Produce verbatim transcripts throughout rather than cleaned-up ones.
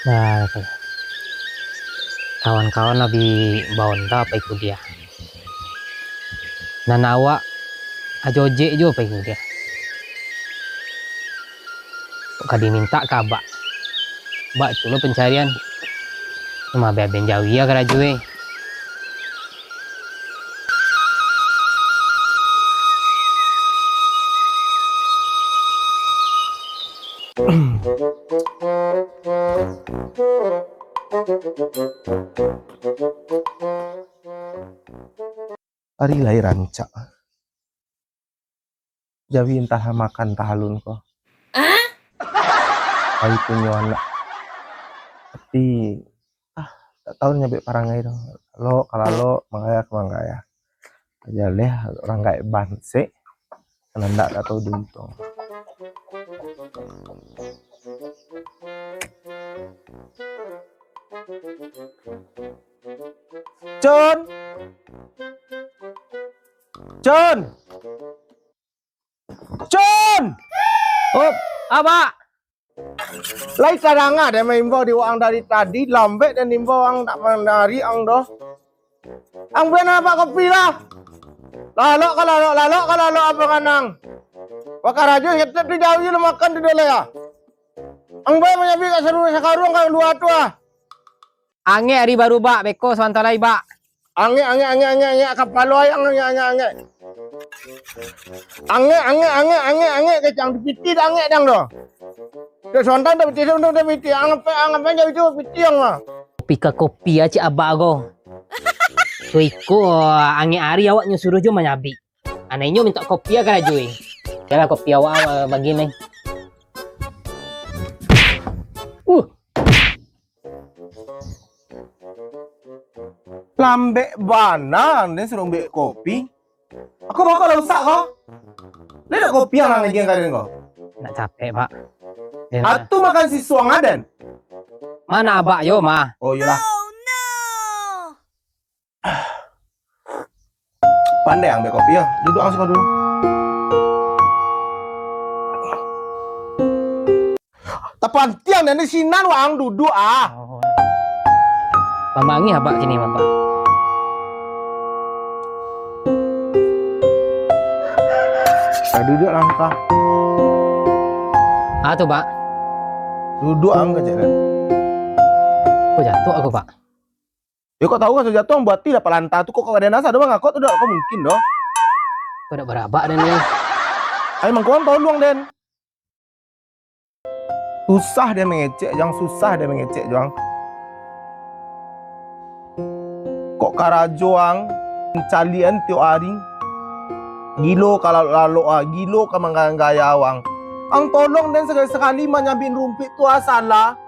Nah, kawan-kawan lah bi baonda pai kuliah. Nan awak ajo ojek juo pai kuliah. Ka dimintak ka abak. Bak tu lo pancarian. Cuma ben-ben jauah karajo e. Ari lai rancak. Jawi antah makan antah alun ko. Ari punyo anak. Tapi, ah, tak tahu nyabik parangai tu. Lalok ka lalok, manggaya ka manggaya. Jaleh urang gaek bansek, nan ndak, ndak tahu diuntuang. Cun! Cun! Cun! Oh, abak! Lai kadanga den maimbau di waang dari tadi, lambek den imbau ang, ndak mandari ang doh. Ang buliah abak kopi lah. Lalok ka lalok, lalok ka lalok abak kanang. Wakarajo ketek tu jauah lo makan tu doleh ah. Ang bae manyabik ka saruang sakaruang ka lua tu ah. Angek ari baru, Bak. Beko sabanta lai, Bak. Angek, angek, angek, angek, angek. Kapalo ayang, angek, angek, angek. Angek, angek, angek, angek, angek. Kecang di piti dah angek dang doh. Dek sontan dah piti, sontan dah piti. Angek, angek, angek, jauh tu piti ang lah. Kopi ka kopi ah, cik abak ko. Tu iko, angek ari awak nyo suruah jo manyabik. Anaknyo mintak kopi ah karajo e. Yalah, kopi awak ah, bagi ni. Uh. Lambek bana den suruah ambiak kopi. Ako bako lah usak ko. Lai nak kopi ang lagi ang kaden ko. Nak capek, Pak. Atu makan sisuang aden. Mana abak yo mah? Oh, iyolah. Pandai ang ambiak kopi yo. Duduak ang siko dulu. Tapantiang den di sinan waang duduak ah. Oh. Pamangih abak kini, Bapak. Nah, duduak lah angka. Ah, tu, Pak. Duduak ang kecek den. Kok jatuh aku, Pak? Yo, kok tahu raso jatuah, buati lah palanta tu, kok, kok kaden asa doh mangakok tu, dak, kok mungkin doh. Kok dak barabak den ni? Ai, mangko ang tolong den. Susah den mangecek, jang susah den mangecek, jang. Kok karajo ang, mancaliak an tiok ari. Gilo ka lalok-lalok ah, gilo ka manggaya-gaya ang. Ang tolong den sakali-sakali manyabik rumpuik tu ah, salah.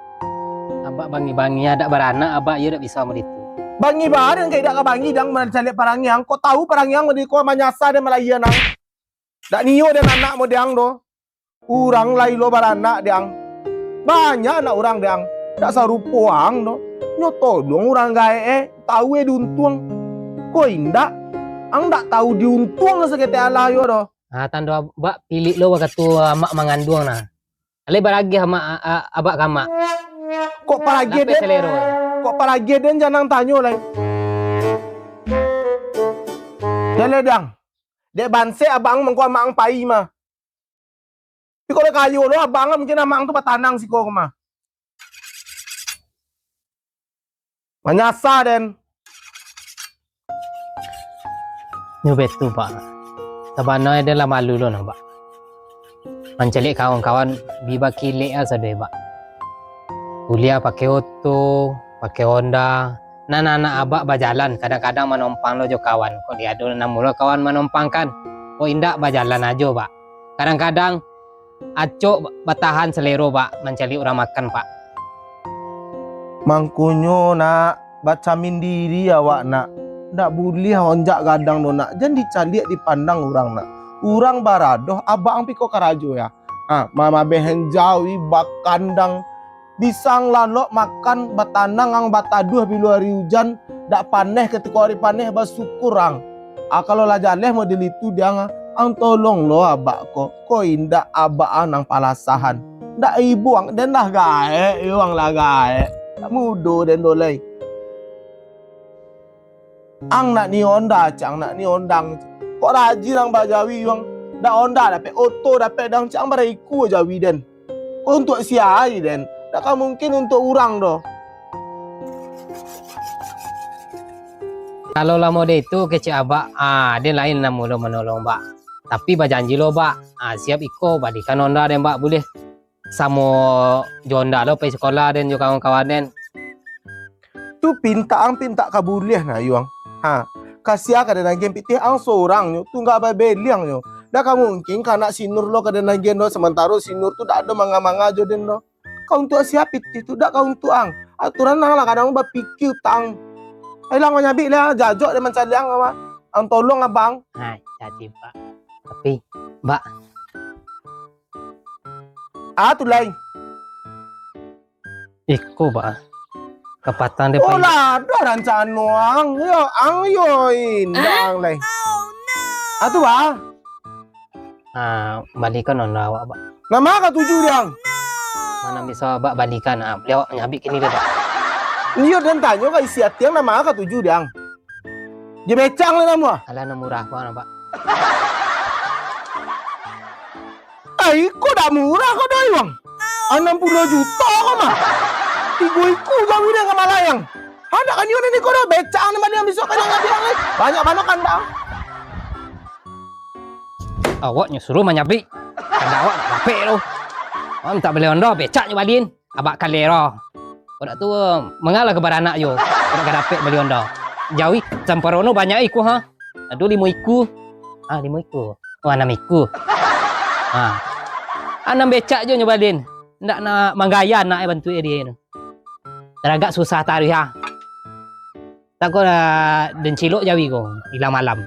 Abak bangi-bangi, adak baranak, abak iyo dak bisa model itu. Bangi badan, kok indak ka bangi, dang mancaliak parangai ang. Kok tahu parangai ang model ko manyasa den malahian ang. Dak nio den anak model ang doh. Urang lai lo baranak dek ang. Banyak anak urang dek ang. Dak sarupo ang doh. Nyo tolong urang gaek eh, tahu eh diuntuang. Kok indak, ang dak tahu diuntuang saketek alah yo doh. Ah, tando abak pilik lo wakatu amak manganduang nah. Alai baragiah amak, a-, a-, abak ka amak. Kok paragiah den? Kok paragiah den jan ang tanyo lai. Jaleh dang. Dek bansek abak ang mangko amak ang pai mah. Tapi kok lah kayo lo abak ang, mungkin amak ang tu batanang siko ko mah. Manyasa den. Nyo betu, Pak. Sabana den lah malu lo nah, Pak. Mancaliak kawan-kawan bi bakilek ah sadoi, Pak. Kuliah pakai oto, pakai Honda. Nan anak abak bajalan, kadang-kadang manompang lo jo kawan. Kok di ado nan mulo kawan manompang kan? Kok indak bajalan ajo, Pak. Kadang-kadang acok batahan salero, Pak, mancaliak urang makan, Pak. Mangkonyo, nak, bacamin diri awak, nak. Ndak buliah onjak gadang doh, nak. Jan dicaliak dipandang urang, nak. Urang baradoh, abak ang piko karajo, ya. Ha, mamabeh henjau, i, bakandang. Bisa ang lalok makan, batanang ang bataduah bilo ari ujan, dak paneh katiko ari paneh, basyukur ang. Ah, kalau lah jaleh model itu dek ang, ang tolong lo abak ko, ko indak abak ang nan palasahan. Ndak ibo ang, den lah gaek, yo ang lah gaek. Ndak mudo den do lai. Ang nak ni onda, cak ang nak ni ondang. Kok rajin ang bajawi, yo ang. Ndak onda dapek, oto dapek dang, cak ang baraiku jawi den. Kok untuak sia ai den? Ndak ka mungkin untuak urang doh. Kalau lah model itu kecek abak, ah, den lain namo lo manolong bak. Tapi bajanji lo bak, ah, siap iko balikan onda den bak buliah. Samo jo onda lo pai sikolah den jo kawan-kawan den. Tu pintak ang pintak ka buliah nah, Yuang. Ha, kasia ka den agiah pitih ang sorang nyo, tungga babeliang nyo. Dak ka mungkin ka anak si Nur lo ka den agiah do, samantaro si Nur tu dak ado manga-manga jo den do. Ka untuak sia pitih tu, dak ka untuak ang. Aturan ang lah kadang bapikia utak ang. Ai lah, manyabik lah, jajok den mancaliang ang, ang tolong abang. Hai, jadi, Pak. Tapi, Mbak. Ah, tu lai. Iko, Pak. Kapatang dek Oh, Pak. Lah ada rancano ang. Yo, ang yo indak ang lai. Ah, tu, Pak. Ah, balikan onda awak, Pak. Nama katuju, Diang? Mana bisa Abak balikan? Ah, beli awak manyabik kini deh, Pak. Iyo, den tanyo ka isi ati ang, nama katuju, Diang? Dia becang lah nama. Alah, nan murah, Pak, Pak. Ai, ko dak murah ko doi, Bang. Anam puluah juta ko mah. Tigo iku jawi den ka malayang. Handak kan iyo ni ko dah becak ni balian bisuak ka den bilang ni. Banyak bana kandang. Awak nyo suruh manyabik. Kandang awak dak dapek tu. Awak mintak bali onda, becak nyo balian. Abak kalero. Kok dak tu, mangalah ka baranak yo. Kok dak ka dapek bali onda. Jawi samparono banyak iku ha. Ado limo iku. Ah, limo iku. Oh, anam iku. Ah. Anam becak jo nyo balian. Ndak nak manggaya anak e bantuak e dia tu. Taragak susah taruih ha. Tako lah den cilok jawi ko, ilang malam.